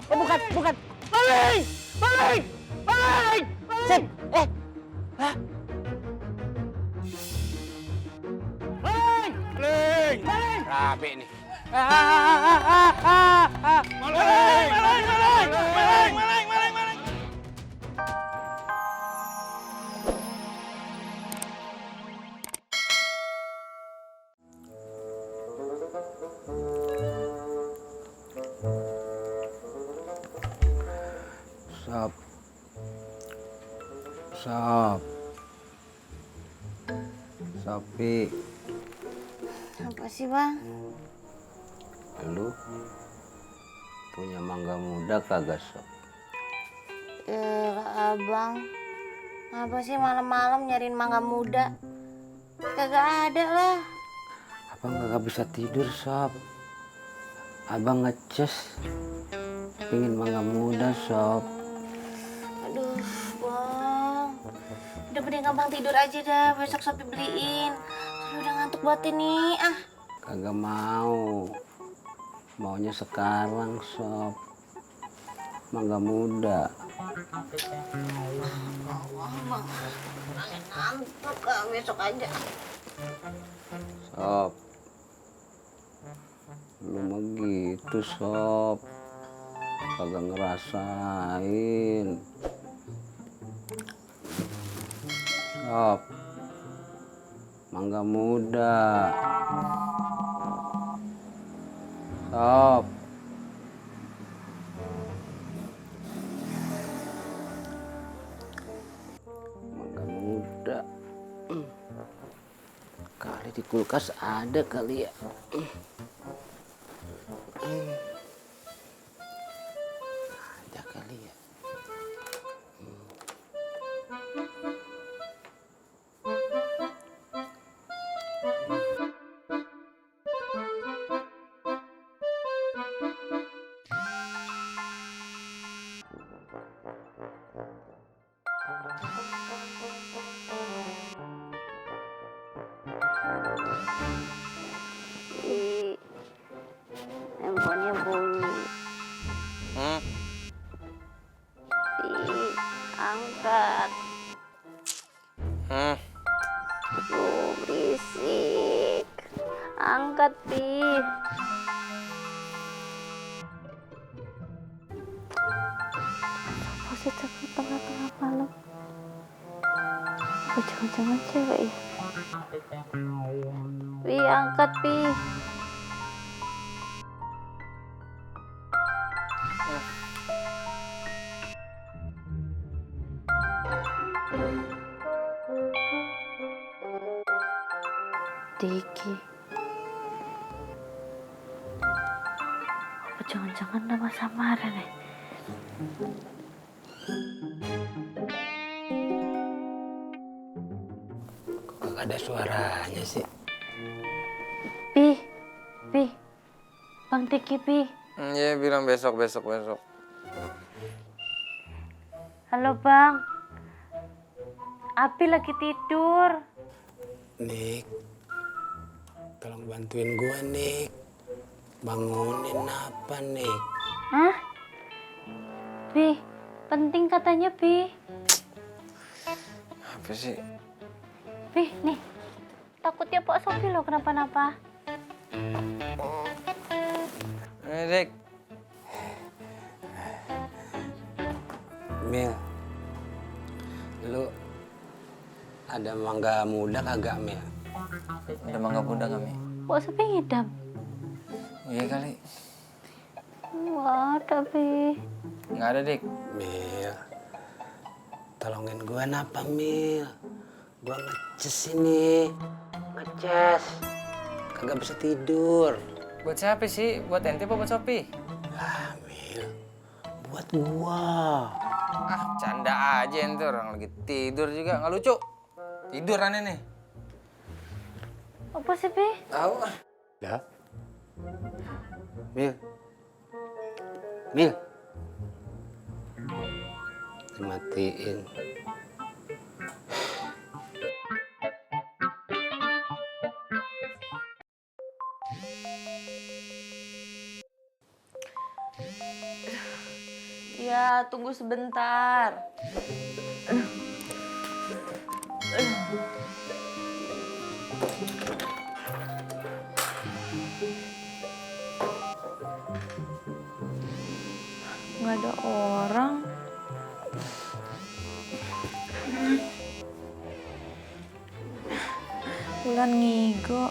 bukan, bukan. Maling! Maling! Maling! Sip, hah? Maling! Maling! Maling! Rabe nih. Maling! Maling! Maling! Maling! Sop. Sop. Sopi. Apa sih, Bang? Lu punya mangga muda kagak, Sop? Abang. Apa sih malam-malam nyariin mangga muda? Kagak ada lah. Abang kagak bisa tidur, Sob. Abang ngeces. Pingin mangga muda, Sob. Aduh, Bang. Udah mending abang tidur aja dah. Besok Sopi beliin. Soalnya udah ngantuk banget ini. Kagak mau. Maunya sekarang, Sob. Mangga muda. Bang. Ngantuk besok aja. Sob. Lu mah gitu, Sob. Kagak ngerasain. Sob. Mangga muda. Sob. Mangga muda. Kali di kulkas ada kali ya. Ada kali ya. Handphonenya bunyi. Angkat. Berisik. Angkat, Pi. Positif di tengah-tengah malam. Apa jangan-jangan cewek ya? Pi, angkat, Pi. Diki. Apa jangan-jangan nama samaran ya? Kok kagak ada suaranya sih? Pi. Bang Diki, Pi. Iya, bilang besok. Halo, Bang. Api lagi tidur. Nik, tolong bantuin gua, Nik. Bangunin apa, Nik? Hah? Pi, penting katanya, Pi. Apa sih? Pi, nih. Takutnya Pak Sofi loh kenapa-napa. Dek. Mil, lu ada mangga muda kagak, Mil? Ada mangga muda kami. Pak Sofi ngidam. Iya kali. Wah, tapi Nggak ada, Dik. Mil, tolongin gua napa, Mil? Gua ngeces ini. Ngeces. Kagak bisa tidur. Buat siapa sih? Buat ente apa buat Sopi? Ah, Mil, buat gua. Ah, canda aja ente, orang lagi tidur juga. Nggak lucu. Tidur aneh nih. apa sih, Pi? Tahu. Ya. Mil. Mil. Dimatiin. Ya, tunggu sebentar. Nggak ada orang. Bulan ngigo.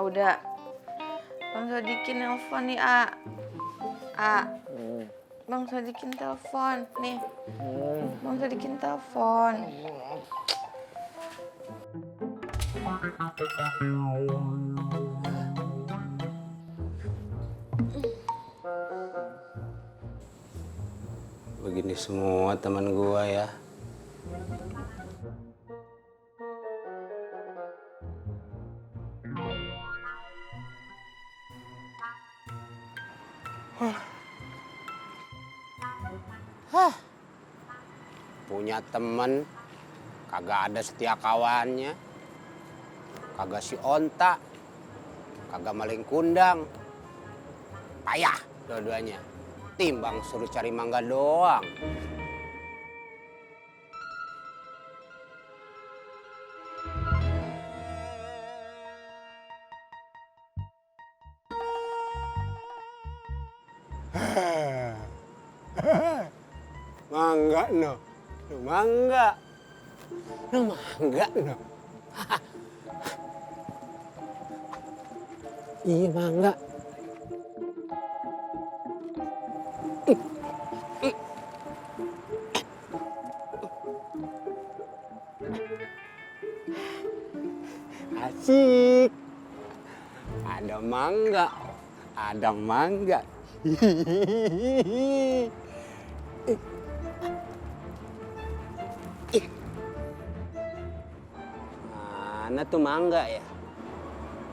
Udah. Bang Sodikin nelfon nih, Bang Sodikin telepon nih. Bang Sodikin telepon. Begini semua teman gua ya. Punya temen kagak ada setia kawannya, kagak si onta, kagak maling kundang, payah dua-duanya. Timbang suruh cari mangga doang. Mangga no, mangga, mangga no. Iya mangga. Asik. Ada mangga, ada mangga. Mana tuh mangga ya?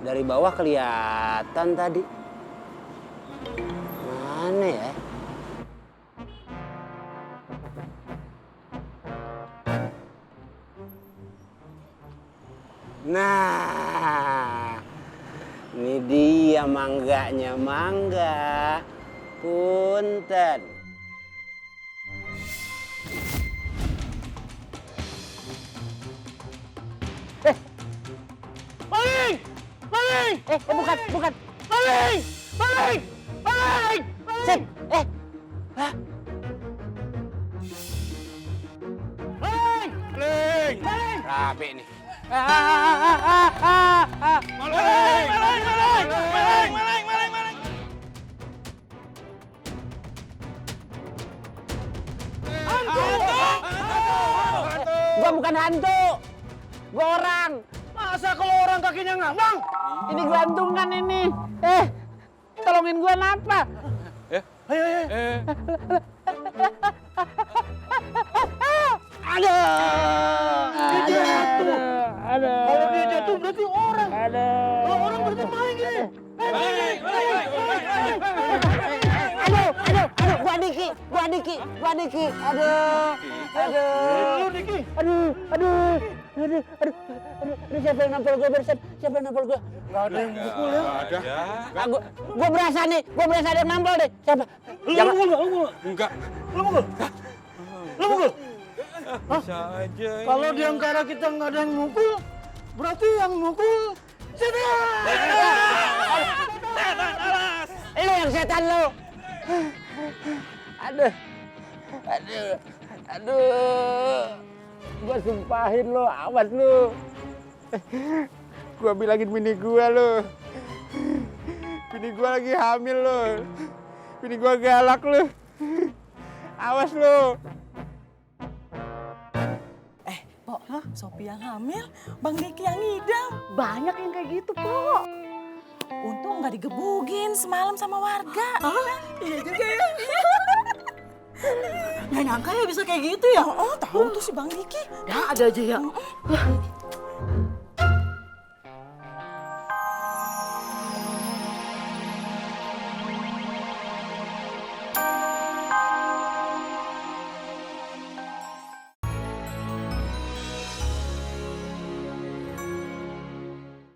Dari bawah kelihatan tadi. Mana ya? Nah, ini dia mangganya, mangga. Punten. Maling! Maling! Bukan. Maling! Maling! Maling! Sip, Maling! Maling! Maling! rapi nih. Maling! Maling! Hantu! Gua bukan hantu. Gua orang. Masa kalau orang kakinya ngambang? Ini gelantungan ini. Tolongin gua napa? Ayo. Dia jatuh. Kalau dia jatuh berarti orang. Kalau orang berarti maling gini. Maling! Gua Diki. Aduh. Lu Diki. Aduh. Siapa yang nampol gua barusan? Gak ada yang mukul ya? Gua berasa ada yang nampol deh. Siapa? Lu mukul? Enggak. Lu mukul? Bisa aja. Kalau di antara kita nggak ada yang mukul, berarti yang mukul setan! Setan alas! Lu yang setan lu. Aduh. Gua sumpahin lu, awas lu. Gua bilangin bini gua lu. Bini gua lagi hamil lu. Bini gua galak lu. Awas lu. Sopi yang hamil, Bang Diki yang ngidam. Banyak yang kayak gitu, Po. Untung nggak digebugin semalam sama warga. Iya juga ya. Nggak nyangka ya bisa kayak gitu ya. Oh, tahu tuh si Bang Diki. Ya, ada aja ya.